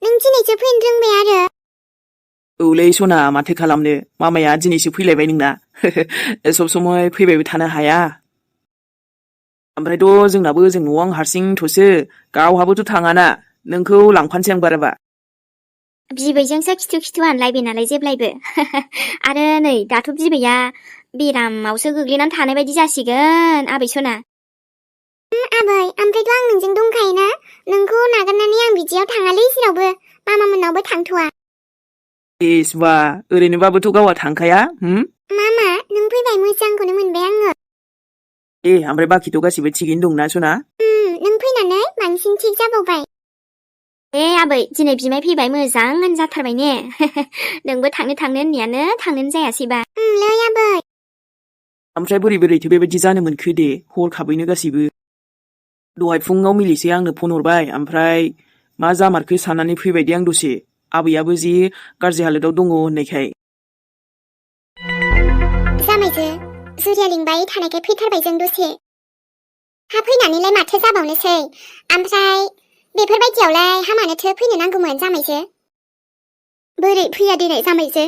नों दिनैसो फैनो रोंबाय आरो औलै सना माथो खालामनो मामाया दिनैसो फैलायबाय नोंना सब समय फैबायबो थानो हाया ओमफ्रायथ' जोंनाबो ओजों न'आव आं हारसिंथ'सो गावहाबोथ' थाङाना नोंखौ लांफानोसै आं बाराबा बिबैजोंसो खिथु हानलायबाय नालाय जेब्लायबो आरो नै दाथ' बिबैया बेरामावसो गोग्लैनानै थानाय बायदि जासिगोन आबै सना आबै ओमफ्रायथ' आं नोंजों दंखायोना नोंखौ नागारनानै आं बिदियाव थाङालै जेरावबो मामामोननावबो थांथ'वा इस बा ओरैनोबाबोथ' गावहा थांखाया मामा नों फैबाय मोजांखौनो मोनबाय आङो ओमफ्राय बाखिथ' गासिबो थिगैनो दंना सना नों फैनानै बांसिन थिग जाबावबाय आबै दिनै बिमाय फैबाय मोजाङानो जाथारबाय ने नोंबो थांनो होननायानो थांनोनो जायासैबा लै आबै ओमफ्राय बोरैथो बेबायदि जानो मोनखो दे हरखाबैनो गासिबो दहाय फुङाव मिलिसै आंनो फन हरबाय ओमफ्राय मा जामारखो साननानै फैबाय दे आं दसे आबैयाबो जि गाज्रि हालोदाव दङ होननायखाय जामायजो जुरिया लिंबाय थानायखाय फैथारबाय जों दसे हा फैनानैलाय माथो जाबावनोसै ओमफ्राय बेफोरबायदियावलाय हामानोथो फैनो नांगौमोन जामायजो बोरै फैया दिनै जामायजो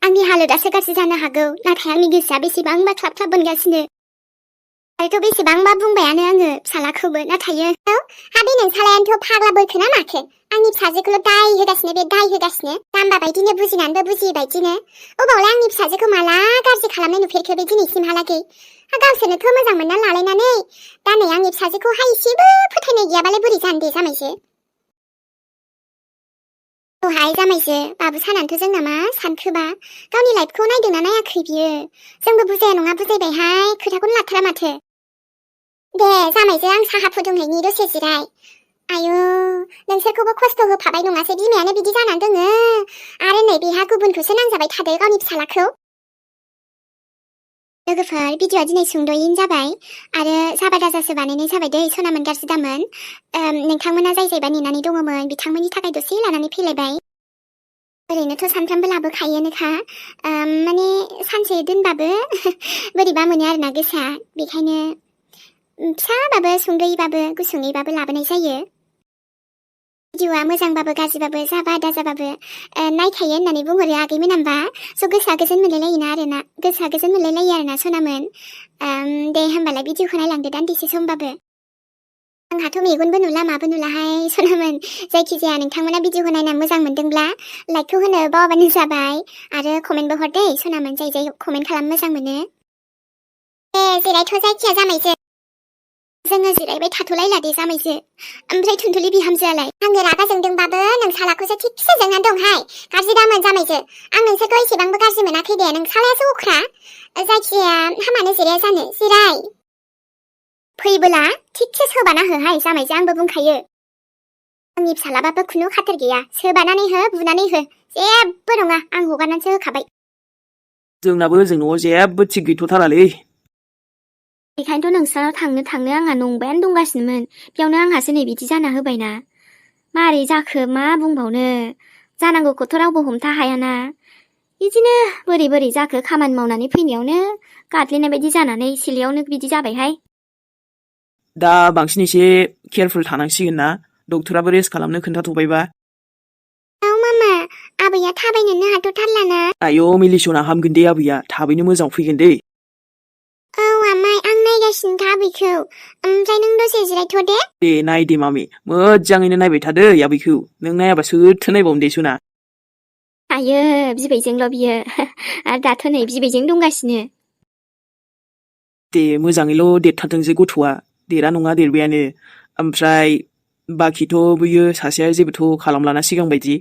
आंनि हालोदासो गाज्रि जानो हागौ नाथाय आंनि गोसोआ बेसेबांबा ख्लाब बोनगासिनो आरोथ' बेसेबांबा बुंबायानो आङो फिसालाखौबो नाथाय हाबे नोंसालायानोथ' फाग्ला बोखोना माखो आंनि फिसाजोखौल' दाय होगासिनो जाम्बा बायदिनो बुजिनानैबो बुजियै बायदिनो अबावलाय आंनि फिसाजोखौ माला गाज्रि खालामनाय नुफेरखो बे दिनैसिमहालागै गावसोरनोथ' मोजां मोनना लालायनानै दा नै आंनि फिसाजोखौहाय एसेबो फोथायनाय गैयाबालाय बोरै जानो दे जामायजो दहाय जामायजो बाबु सानानोथ' जोंना मा सानखोबा गावनि लाइफखौ नायदोंना नायाखै बियो जोंबो बुजाया नङा बुजायबायहाय खोथाखौनो लाथारा माथो दे जामायजो आं साहा फुदुंनायनि दसे जिराय आयु नोंसोरखौबो खस्थ' होफाबाय नङासै बिमायानो बिदि जानानै दोङो आरो नै बेहा गुबुनखौसो नांजाबाय थादो गावनि फिसालाखौ लोगोफोर भिडिअआ दिनै सुंद'यैनो जाबाय आरो जाबा दाजासो बानायनाय जाबाय दै सनामोन गाज्रि दामोन नोंथांमोना जायबा नेनानै दङमोन बिथांमोननि थाखाय दसे लानानै फैलायबाय ओरैनोथ' सानफ्रामबो लाबोखायोनोखा माने सानसे दोनबाबो बोरैबा मोनो आरोना गोसोआ बेखायनो फिसाबाबो सुंद'यैबाबो गुसुङैबाबो लाबोनाय जायो भिडिअआ मोजांबाबो गाज्रिबाबो जाबा दाजाबाबो नायखायो होननानै बुंहरो आगैमोन होनबा स' गोसोआ गोजोन मोनलायलायो आरोना सनामोन दे होमबालाय भिडिअखौ नायलांदो दान्दिसे समबाबो आंहाथ' मेगनबो नुला माबो नुलाहाय सनामोन जायखिजाया नोंथांमोना भिडिअखौ नायना मोजां मोनदोंब्ला लाइकखौ होनो बावाबानो जाबाय आरो कमेन्टबो हर दै सनामोन जाय कमेन्ट खालामनो मोजां मोनो जिरायथ' जायखिया जामायजो जोङो जिरायबाय थाथ'लायला दे जामायजो ओमफ्राय थुनथुलि बिहामजोआलाय आङो रागा जोंदोंबाबो नोंसालाखौसो थिगसे जोंनानै दंहाय गाज्रि दामोन जामायजो आं नोंसोरखौ एसेबांबो गाज्रि मोनाखै दे नोंसालायासो अख्रा जायखिजाया हामानो जिराया जानो जिराय फैबोला थिगसे सोबाना होहाय जामायजो आंबो बुंखायो आंनि फिसालाबाबो खुनु खाथार गैया सोबानानै हो बुनानै हो जेबो नङा आं हगारनानैसो होखाबाय जोंनाबो ओजों न'आव जेबो थिग गैथ'थारालै बेखायनोथ' नोंसानाव थांनो आंहा नंबायानो दंगासिनोमोन बेयावनो आंहासो नै बिदि जाना होबायना मारै जाखो मा बुंबावनो जानांगौखौथ' रावबो हमथा हायाना बिदिनो बोरै जाखो खामानि मावनानै फैनायावनो गादलिनाय बायदि जानानै सिलायावनो बिदि जाबायहाय दा बांसिन एसे केयारफुल थानांसिगोन ना डक्टराबो रेस्ट खालामनो खोन्थाथ'बायबा औ मामा आबैया थाबायनोनो हाथ'थारलाना आयौ मिलिसना हामगोन दे आबैया थाबैनो मोजां फैगोन दे औ आमाय आं नायगासिनो आबैखौ ओमफ्राय नों दसे जिरायथ' दे नाय दे मामि मोजाङैनो नायबाय थादो आबैखौ नों नायाबा सोरथो नायबावनो दे सना आयो बिबैजोंल' बियो आरो दाथ' नै बिबैजों दंगासिनो दे मोजाङैल' देरथारथोंसै गथ'आ देरा नङा देरबायानो ओमफ्राय बाखिथ' बैयो सासेया जेबोथ' खालामलाना सिगां बायदि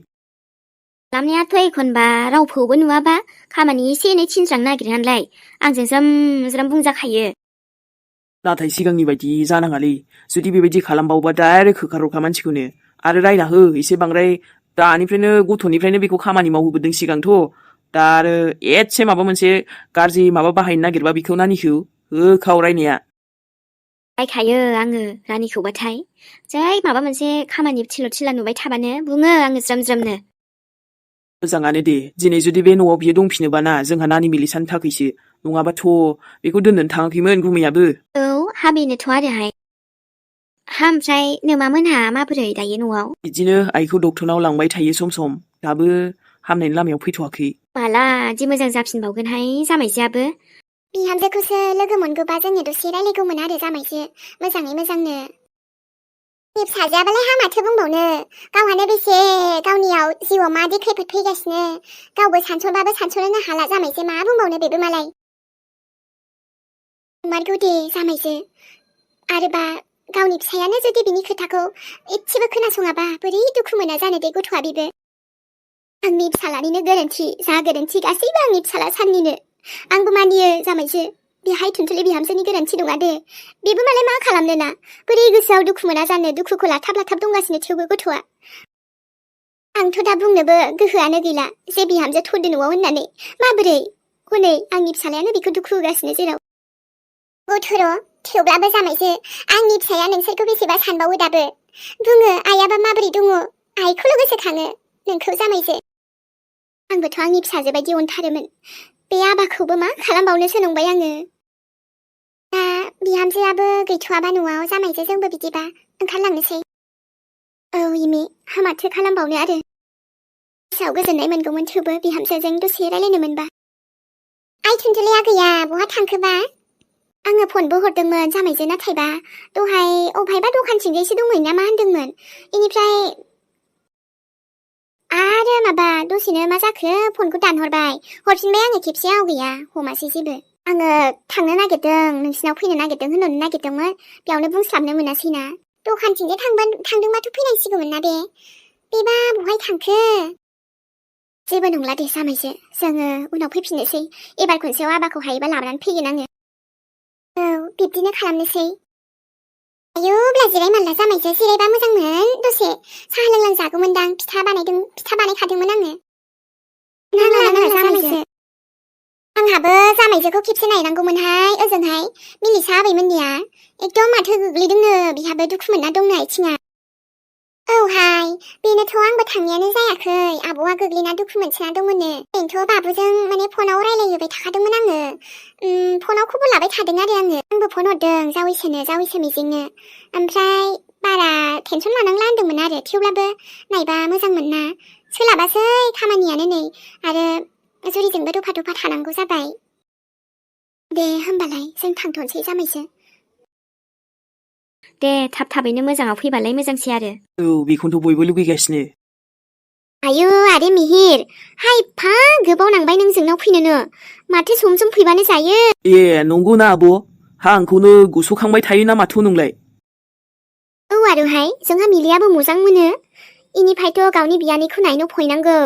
खालामनायाथ' एखनबा रावखौबो नुवाबा खामानि एसे एनै थिनस्रांनो नागिरनानैलाय आंजों ज्राम बुंजाखायो नाथाय सिगांनि बायदि जानाङालै जुदि बेबायदि खालामबावोबा डाइरेक्ट होखारहरखा मानसिखौनो आरो रायना हो एसे बांद्राय दानिफ्रायनो गथ'निफ्रायनो बेखौ खामानि मावहोबोदों सिगांथ' दा आरो एसे माबा मोनसे गाज्रि माबा बाहायनो नागिरबा बेखौ नानिखौ होखाव रायनाया रायखायो आङो रानिखौबाथाय जै माबा मोनसे खामानि थिला नुबाय थाबानो बुङो आङो ज्रामनो मोजाङानो दे दिनै जुदि बे न'आव बियो दंफिनोबा ना जोंहा नानि मिलिसानि थाखायसो नङाबाथ' बेखौ दोननोनो थाङाखैमोन गुमैयाबो औ हाबैनोथ' आरोहाय ओमफ्राय नोमामोनहा माबोरै दायो न'आव? बिदिनो आइखौ डक्टरनाव लांबाय थायो सम सम दाबो हामनायनि लामायाव फैथ'वाखै माला दि मोजां जाफिनबावगोनहाय जामाइजोआबो बिहामजोखौसो लोगो मोनगौबा जोङो दसे रायलायगौमोन आरो जामाइजो मोजाङै मोजांनो बे फिसाजोआबालाय हामाथो बुंबावनो गावहानो बेसे गावनियाव जिउआव मा दि खैफोद फैगासिनो गावबो सानस'बाबो सानस'नोनो हाला जामाइजो मा बुंबावनो बेबो मालाय नंमारगौ दे जामाइजो आरोबा गावनि फिसायानो जुदि बिनि खोथाखौ एसेबो खोनासङाबा बोरै दुखु मोना जानो दे गथ'आ बेबो आंनि फिसालानिनो गोरोन्थि जा गोरोन्थि गासैबो आंनि फिसाला साननिनो आंबो मानियो जामाइजो बेहाय थुनथुलि बिहामजोनि गोरोन्थि नङा दे बेबो मालाय मा खालामनो ना बोरै गोसोआव दुखु मोना जानो दुखुखौ लाथाब लाथाब दंगासिनो थेवबो गथ'आ आंथ' दा बुंनोबो गोहोआनो गैला जे बिहामजो थदो न'आव होननानै माबोरै हनै आंनि फिसालायानो बेखौ दुखु होगासिनो जेराव गथ'र' थेवब्लाबो जामाइजो आंनि फिसाया नोंसोरखौ बेसेबा सानबावो दाबो बुङो आइयाबा माबोरै दङ आइखौल' गोसोखाङो नोंखौ जामाइजो आंबोथ' आंनि फिसाजो बायदि अनथारोमोन बे आबाखौबो मा खालामबावनोसो नंबाय आङो दा बिहामजोआबो गैथ'आबा न'आव जामाइजो जोंबो बिदिबा ओंखारलांनोसै औ इमि हामाथो खालामबावनो आरो गोसोआव गोजोननाय मोनगौमोन थेवबो बिहामजोजों दसे रायलायनो मोनबा आइ थुनथुलिया गैया बहा थांखोबा आङो फनबो हरदोंमोन जामाइजो नाथायबा दहाय अबहायबा दखानथिंजायसो दंहैयो ना मा होनदोंमोन इनिफ्राय आरो माबा दसेनो मा जाखो फनखौ दानहरबाय हरफिनबाय आङो खेबसे गैया हमासै जेबो आङो थांनो नागिरदों नोंसिनाव फैनो नागिरदों होनहरनो नागिरदोंमोन बेयावनो बुंस्लाबनो मोनासैना दखानथिंजाय थांदोंबाथ' फैनांसिगौमोन ना बेबा बहाय थांखो जेबो नंला दे जामाइजो जोङो उनाव फैफिननोसै एबार खनसेयाव आबाखौ हायोबा लाबोनानै फैगोन आङो औ बिब्दिनो खालामनोसै आयौ अब्ला जिरायमानला जामाइजो जिरायबा मोजांमोन दसे साहा लोंलांजागौमोनदां फिथा बानायखादोंमोन आङो नांला जामाइजो आंहाबो जामाइजोखौ खेबसे नायनांगौमोनहाय ओजोंहाय मिलिसा आबैमोननिया एकदम माथो गोग्लैदोंनो बिहाबो दुखु मोनना दंनो आथिङा औहाय बेनोथ' आंबो थांनायानो जायाखै आब'आ गोग्लैना दुखु मोनसोना दंमोननो बेनोथ' बाबुजों माने फनाव रायलायबाय थाखादोंमोन आङो फनाव खबर लाबाय थादों आरो आंबो फन हरदों जावैसो मिजिंनो ओमफ्राय बारा टेनसन लानांला होनदोंमोन आरो थेवब्लाबो नायबा मोजांमोन ना सोलाबासै खामानियानो नै आरो जुरिजोंबो दफा दफा थानांगौ जाबाय दे होमबालाय जों थांथ'नोसै जामाइजो दे थाबैनो मोजाङाव फैबालाय मोजांसै आरो औ बेखौनोथ' बयबो लुगैगासिनो आयौ आरे मिहिर हायफा गोबाव नांबाय नों जोंनाव फैनोनो माथो सम सम फैबानो जायो ए नंगौना आब' हा आंखौनो गोसोखांबाय थायो ना माथो नोंलाय औ आरोहाय जोंहा मिलियाबो मोजां मोनो इनिफ्रायथ' गावनि बियानैखौ नायनो फैनांगौ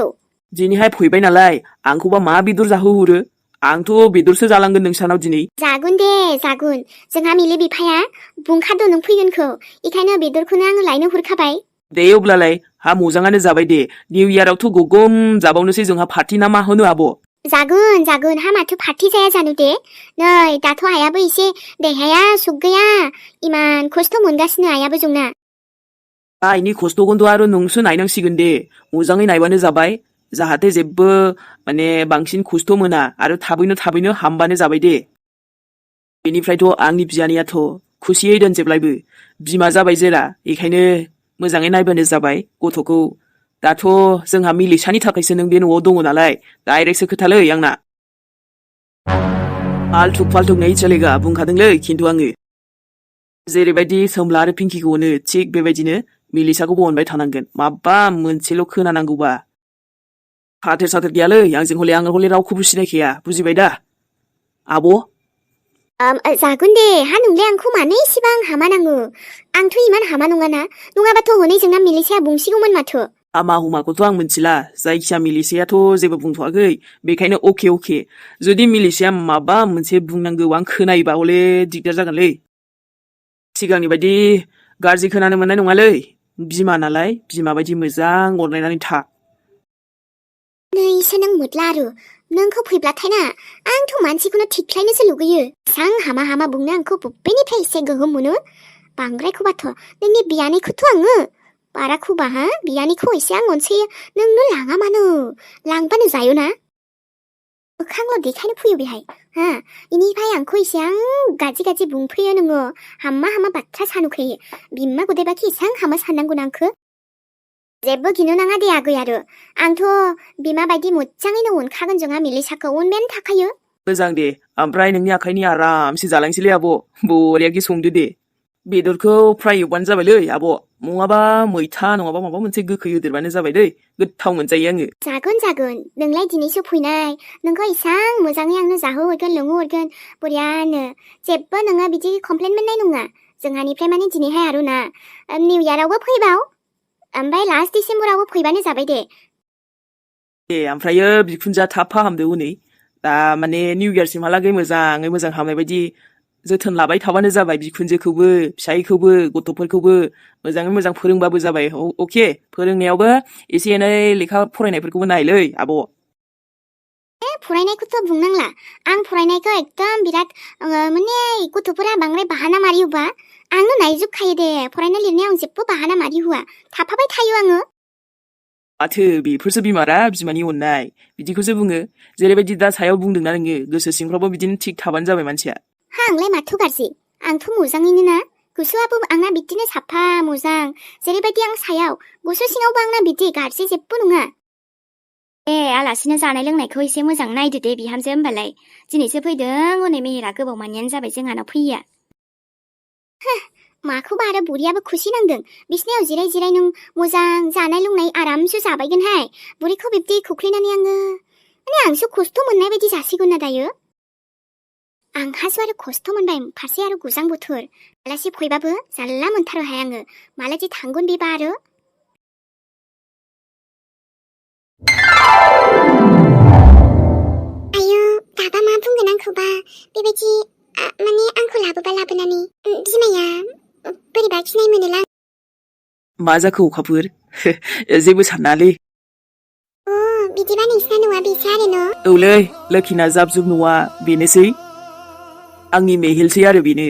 दिनैहाय फैबाय नालाय आंखौबा मा बेदर जाहोहरो आंथ' बेदरसो जालांगोन नोंसानाव दिनै जागोन दे जागोन जोंहा मिलि बिफाया बुंखादो नों फैगोनखौ इखायनो बेदरखौनो आङो लायनो हरखाबाय दे अब्लालाय हा मोजाङानो जाबाय दे निउ इयारावथ' गोगोम जाबावनोसै जोंहा पार्टि ना मा होनो आब' जागोन हा माथो पार्टि जाया जानो दे नै दाथ' आइयाबो एसे देहाया सुग गैया इमान खस्थ' मोनगासिनो आइयाबो जोंना आइनि खस्थ'खौथ' आरो नोंसो नायनांसिगोन दे मोजाङै नायबानो जाबाय जाहाथे जेबो माने बांसिन खस्थ' मोना आरो थाबैनो हामबानो जाबाय दे बेनिफ्रायथ' आंनि बियानैयाथ' खुसियै दोन जेब्लायबो बिमा जाबाय जेला बेखायनो मोजाङै नायबानो जाबाय गथ'खौ दाथ' जोंहा मिलिसानि थाखायसो नों बे न'आव दङ नालाय डाइरेक्टसो खोथालै आंना आलथुक फालथुक नै चलेगा बुंखादोंलै खिन्थु आङो जेरैबायदि सोमला आरो पिंकिखौ अनो थिग बेबायदिनो मिलिसाखौबो अनबाय थानांगोन माबा मोनसेल' खोनानांगौबा फाथेर साथेर गैयालै आंजों हले रावखौबो सिनायखाया बुजिबाय दा आब' जागोन दे हा नोंलाय आंखौ मानो इसेबां हामा नाङो आंथ' इमान हामा नङाना नङाबाथ' हनै जोंना मिलिसाया बुंसिगौमोन माथो हामा हुमाखौथ' आं मिथिला जायखिया मिलिसायाथ' जेबो बुंथ'वाखै बेखायनो अके जुदि मिलिसाया माबा मोनसे बुंनांगौ आं खोनायोबा हले दिगदार जागोनलै सिगांनि बायदि गाज्रि खोनानो मोननाय नङालै बिमा नालाय बिमा बायदि मोजां अनलायनानै था नैसो नों मोदला आरो नोंखौ फैब्लाथाय ना आंथ' मानसिखौनो थिख्लायनोसो लुगैयो सां हामा बुंनो आंखौ बबेनिफ्राय एसे गोहोम मोनो बांद्रायखौबाथ' नोंनि बियानैखौथ' आङो बाराखौबा हा बियानैखौ एसे आं अनसैयो नोंनो लाङा मानो लांबानो जायो ना मोखांल' देखायनो फैयो बेहाय हा इनिफ्राय आंखौ इसेबां गाज्रि बुंफैयो नोङो हामा बाथ्रा सानुखैयो बिमा गदायबाखि इसेबां हामा साननांगौ आंखो जेबो गिनो नाङा दे आगै आरो आंथ' बिमा बायदि मोजाङैनो अनखागोन जोंहा मिलिसाखौ अनबायानो थाखायो मोजां दे ओमफ्राय नोंनि आखाइनि आरामसे जालांसैलै आब' बरियाखि संदो दे बेदरखौ फ्राय एवबानो जाबायलै आब' नङाबा मैथा नङाबा माबा मोनसे गोखै होदेरबानो जाबाय दै गोथाव मोनजायो आङो जागोन नोंलाय दिनैसो फैनाय नोंखौ इसां मोजाङै आंनो जाहोहरगोन लोंहोहरगोन बरियानो जेबो नोङो बिदि कमप्लेन मोननाय नङा जोंहानिफ्राय माने दिनैहाय आरो ना निउ इयारावबो फैबाव ओमफ्राय लास्ट डिसेम्बरावबो फैबानो जाबाय दे ओमफ्रायो बिखुनजोआ थाब फाहामदो हनै दा माने निउ इयारसिमहालागै मोजाङै मोजां हामनाय बायदि जोथोन लाबाय थाबानो जाबाय बिखुनजोखौबो फिसायखौबो गथ'फोरखौबो मोजाङै मोजां फोरोंबाबो जाबाय अके फोरोंनायावबो एसे एनै लेखा फरायनायफोरखौबो नायलै आब' फरायनायखौथ' बुंनांला आं फरायनायखौ एकदम बिराद माने गथ'फोरा बांद्राय बाहाना मारियोबा आंनो नायजोबखायो दे फरायनाय लिरनायाव आं जेबो बाहाना मारि हुआ थाफाबाय थायो आङो माथो बेफोरसो बिमारा बिमानि अननाय बिदिखौसो बुङो जेरैबायदि दा सायाव बुंदोंना नोङो गोसो सिंफ्रावबो बिदिनो थिग थाबानो जाबाय मानसिया आंलाय माथो गाज्रि आंथ' मोजाङैनो ना गोसोआबो आंना बिदिनो साफा मोजां जेरैबायदि आं सायाव गोसो सिङावबो आंना बिदि गाज्रि जेबो नङा आलासिनो जानाय लोंनायखौ एसे मोजां नायदो दे बिहामजो होमबालाय दिनैसो फैदों हनै मेहेरा गोबाव मानियानो जाबाय जोंहानाव फैया माखौबा आरो बुरियाबो खुसि नांदों बिसिनायाव जिराय नों मोजां जानाय लोंनाय आरामसो जाबायगोनहाय बुरिखौ बिब्दि खोख्लैनानै आङो माने आंसो खस्थ' मोननाय बायदि जासिगोन ना दायो आंहासो आरो खस्थ' मोनबाय फारसे आरो गोजां बोथोर आलासि फैबाबो जानला मोनथारोहाय आङो मालादि थांगोन बेबा आरो आयौ दाबा मा बुंगोन आंखौबा बेबायदि माने आंखौ लाबोनानै बिमाया बोरैबा खिनाय मोनोलां मा जाखो अखाफोर जेबो सानालै बिदिबा नोंसिना न'आ बेसो आरो न' औलै लोखिना जाब जुब न'आ बेनोसै आंनि मेहेलसै आरो बेनो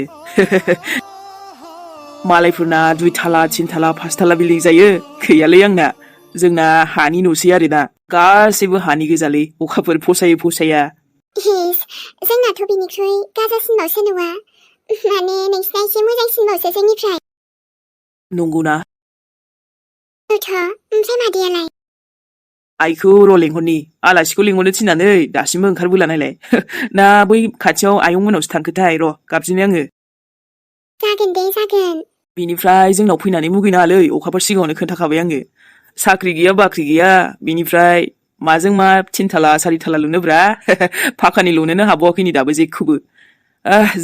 मालायफोरना 2 थाला 3 थाला 5 थाला बिल्डिं जायो गैयालै आंना जोंना हानि न'सै आरोना गासैबो हानि गोजालै अखाफोर फसाया जोंनाथ' बिनिख्रुइ गाजासिनबावसो न'आ माने नोंसिना एसे मोजांसिनबावसो जोंनिफ्राय नंगौना ओमफ्राय मादैयालाय आइखौ र' लेंहरनि आलासिखौ लेंहरनो थिननानै दासिमबो ओंखारबोला नायलाय ना बै खाथियाव आयंमोनावसो थांखोथाय र' गाबज्रिनो आङो जागोन बिनिफ्राय जोंनाव फैनानै मुगैनाङालै अखाफोर सिगाङावनो खोन्थाखाबाय आङो साख्रि गैया बाख्रि गैया बिनिफ्राय माजों मा 3 थाला 4 थाला लुनोब्रा फाखानि लुनोनो हाबावाखै नै दाबो जेखौबो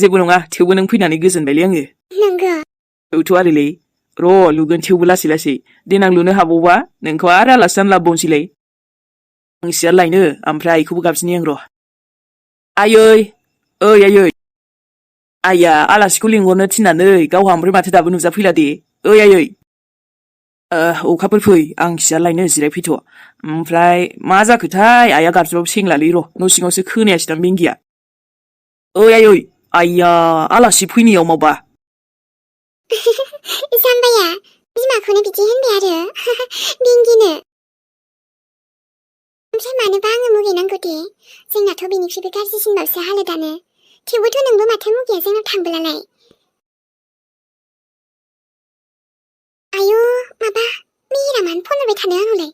जेबो नङा थेवबो नों फैनानै गोजोनबायलै आङो नंगौ औथ' आरोलै र' लुगोन थेवबो लासै देनां लुनो हाबावबा नोंखौ आरो आलासि जानो लाबोबावनोसैलाय आं सियार लायनो ओमफ्राय आइखौबो गाबज्रिनि आं र' आयै आइया आलासिखौ लिंहरनो थिननानै गावहा ओमफ्राय माथो दाबो नुजाफैला दे आयै अखाफोर फै आं सियार लायनो जिरायफैथ' ओमफ्राय मा जाखोथाय आइया गाबज्रिबाबो सेंलालै र' न' सिङावसो खोनायासैदां बेंगिया आइया आलासि फैनायाव मावबा जाम्बाया बिमाखौनो बिदि होनबाय आरो बेंगिनो ओमफ्राय मानोबा आङो मुगैनांगौ दे जोंनाथ' बेनिख्रुइबो गाज्रिसिनबावसो हालोदानो थेवबोथ' नोंबो माथो मुगैया जोंनाव थांबोलालाय आयौ माबा मेहेरा मानो फन हरबाय थादों आंनावलाय